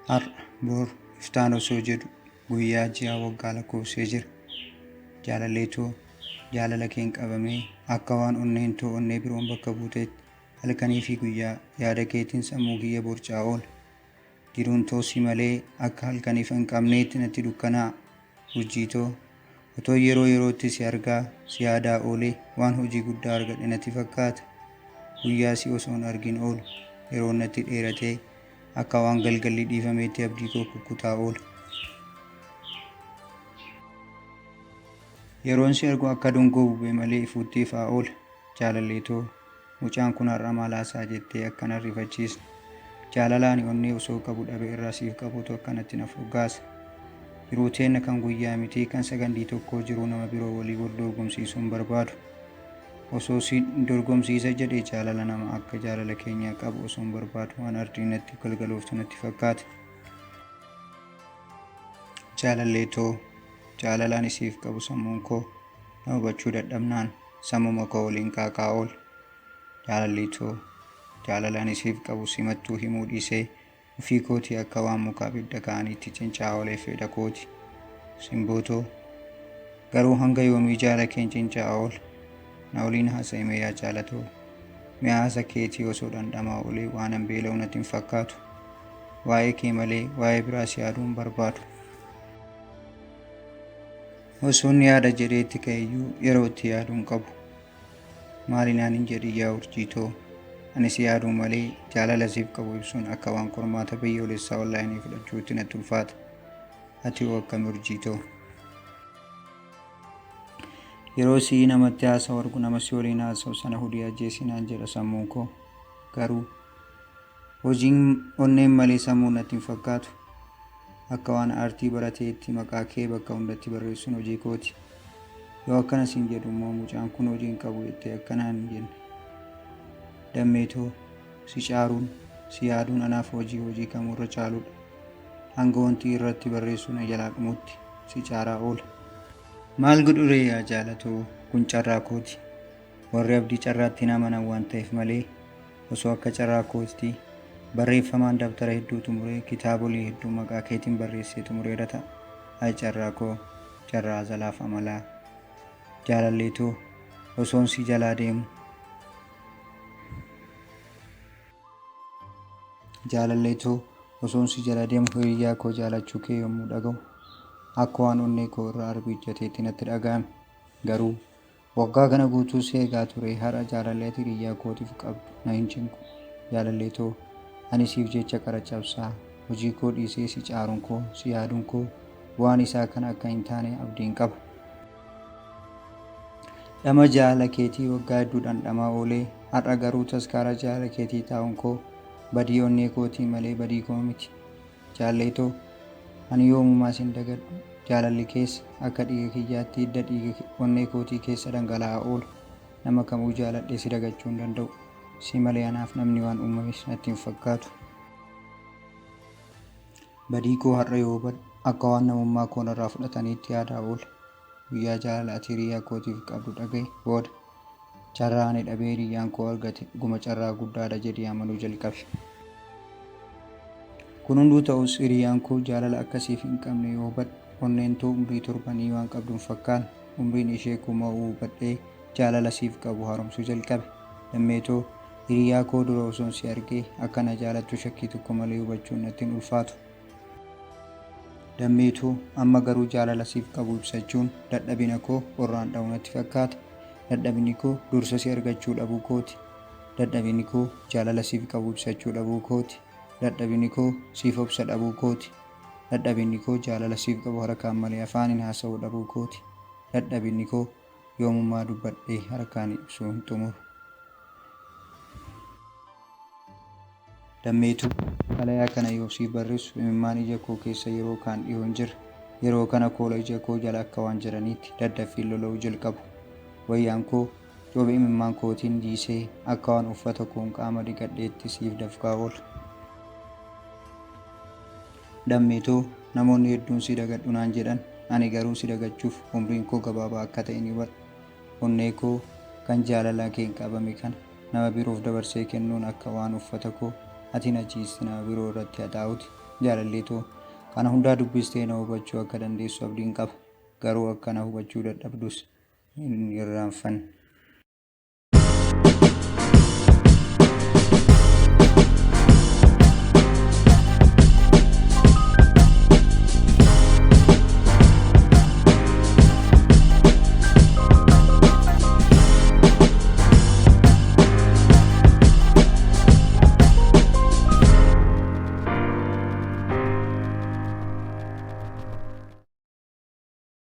Har'a, bor, iftaan osoo jedhu guyyaa, ji'a, waggaa lakkoofsee jira. Jaalallee too, jaalala keen qabamee akka waan onneen too onnee biroon bakka buuteetti halkanii fi guyyaa yaada keetiin sammuu kiyya borcaa oola. Jiruun too si malee akka halkan ifa hin qabneetti natti dukkanaa'a. Urjii too, otoo yeroo yerootti si argaa, si yaadaa oolee waan hojii guddaa argadhe natti fakkaata. Guyyaa si osoo hin argin oolu yeroon natti dheeratee akka waan galgalli dhiifameetti abdii koo kukkutaa oola. Yeroon si argu akka dungoo bubee malee ifuutti ifaa oola. Jaalallee too, mucaan kun har'a maal haasa'a jettee akka nan rifachiisne. Jaalala ani onnee osoo qabu dhabe irraa siif qabutu akkanatti na furgaasa. Jiruu teenna kan guyyaa mitii kan sagandii tokkoo jiruu nama biroo walii wal dorgomsiisuu hin barbaadu. Osoo si dorgomsiisa jedhee jaalala nama akka jaalala keenyaa qabu osoon barbaadu waan ardiin natti galgalooftu natti fakkaata. Jaalallee too, jaalala ani siif qabu sammuun koo na hubachuu dadhabnaan sammuma koo waliin qaaqaa oola. Jaalallee too, jaalala ani siif qabu simattuu himuu dhiisee ofii kootii akka waan muka abidda kaa'aniitti cincaa oolee fedha kooti. Simboo too, garuu hanga yoomii jaala keen cincaa oola? Na waliin haasa'i mee yaa jaalatoo. Mi'a haasa keetii osoo dhandhamaa oolee waanan beela'u natti hin fakkaatu. Waa'ee kee malee waa'ee biraas yaaduu hin barbaadu. Osoon yaada jedhee itti ka'eyyuu yeroo itti yaaduu hin qabu. Maali naan hin jedhin yaa urjii too. Ani si yaaduu malee jaalala siif qabu ibsuun akka waan qormaata biyyoolessaa onlaayinii fudhachuutti natti ulfaata. Ati hoo akkami urjii too? Yeroo si'ii namatti haasa'u argu nama si waliin haasa'u sana hudhii ajjeesi naan jedha sammuun koo. Garuu hojiin onneen malee sammuun natti hin fakkaatu. Akka waan aartii barateetti maqaa kee bakka hundatti barreessuun hojii kooti. Yoo akkana siin jedhu immoo mucaan kun hojii hin qabu jettee akka naan hin jenne. Dammee too, si caaruun, si yaaduun anaaf hojii hojii kamuurra caaludha. Hanga wanti irratti barreessu na jalaa dhumutti si caaraa oola. Maal godhuree yaa jaalatoo, kun carraa kooti. Warri abdii carraatti hin amanan waan ta'eef malee osoo akka carraa kootti barreeffamaan dabtara hedduu xumuree kitaabolii hedduu maqaa keetiin barreessee xumureera ta'a. Ayi carraa koo, carraa azalaaf amalaa. Jaalallee too, osoon si jalaa deemu. Jaalallee too, osoon si jala deemu hiriyyaa koo jaalachuu kee yommuu dhaga'u akka waan onnee koo irra arbi ijjateetti natti dhaga'ame. Garuu Waggaa kana guutuu si eegaa ture har'a jaalalli ati hiriyyaa kootiif qabdu na hin cinqu. Jaalallee too, ani siif jecha qara cabsaa hojii koo dhiisee si caaruun koo, si yaaduun koo bu'aan isaa kana akka hin taane abdiin qaba. Dhama jaalala keetii waggaa hedduu dhandhamaa oolee har'a garuu taskaara jaalala keetii taa'uun koo badii onnee kootii malee badii koo miti. Jaallee too, ani yoomumaa sin dagadhu. Jaalalli kees akka dhiiga kiyyaatti hidda dhiiga onnee kootii keessa dhangala'aa oola. Nama kamuu jaaladhee si dagachuu hin danda'u. Si malee anaaf namni waan uumames natti hin fakkaatu. Badii koo har'a yoo hubadhu akka waan namummaa koo narraa fudhataniitti yaadaa oola. Guyyaa jaalala ati hiriyaa kootiif qabdu dhagahe booda carraa ani dhabee hiriyyaan koo argate dhuguma carraa guddaadha jedhee amanuu jalqabe. Kun hunduu ta'us hiriyaan koo jaalala akka siif hin qabne yoo hubadhu onneen too umrii torbanii waan qabdu hin fakkaanne. Umriin ishee kuma'uu hubadhee jaalala siif qabu haaromsuu jalqabe. Dammee too, hiriyaa koo dura osoon si argee akka na jaalattu shakkii tokko malee hubachuun natti hin ulfaatu. Dammee too, amma garuu jaalala siif qabu ibsachuun dadhabina koo qorraan dha'uu natti fakkaata. Dadhabini koo dursa si argachuu dhabuu kooti. Dadhabini koo jaalala siif qabu ibsachuu dhabuu kooti. Dadhabini koo siif obsa dhabuu kooti. Dadhabinni koo jaalala siif qabu harkaan malee afaaniin haasa'uu dhabuu kooti. Dadhabinni koo yoomummaa dubbadhee harkaan ibsuu hin xumuru. Dammeetuu, xalayaa kana yoo siif barreessu imimmaan ija koo keessa yeroo kaan dhihoo hin jirre. Yeroo kana koola ija koo jala akka waan jiraniitti daddaffiin lola'uu jalqabu. Wayyaan koo cooba imimmaan kootiin jiisee akka waan uffata koon qaama dhiqadheetti siif dafqaa oola. Dammeetoo, namoonni hedduun si dagadhu naan jedhan, ani garuu si dagachuuf umriin koo gabaabaa akka ta'e ni hubadha. Onnee koo kan jaalala keen qabame kana nama biroof dabarsee kennuun akka waan uffata koo ati na jiiste nama biroo irratti haxaa'uti. Jaalallee too, kana hundaa dubbistee na hubachuu akka dandeessu abdiin qaba. Garuu akka na hubachuu dadhabdus hin irraanfanne.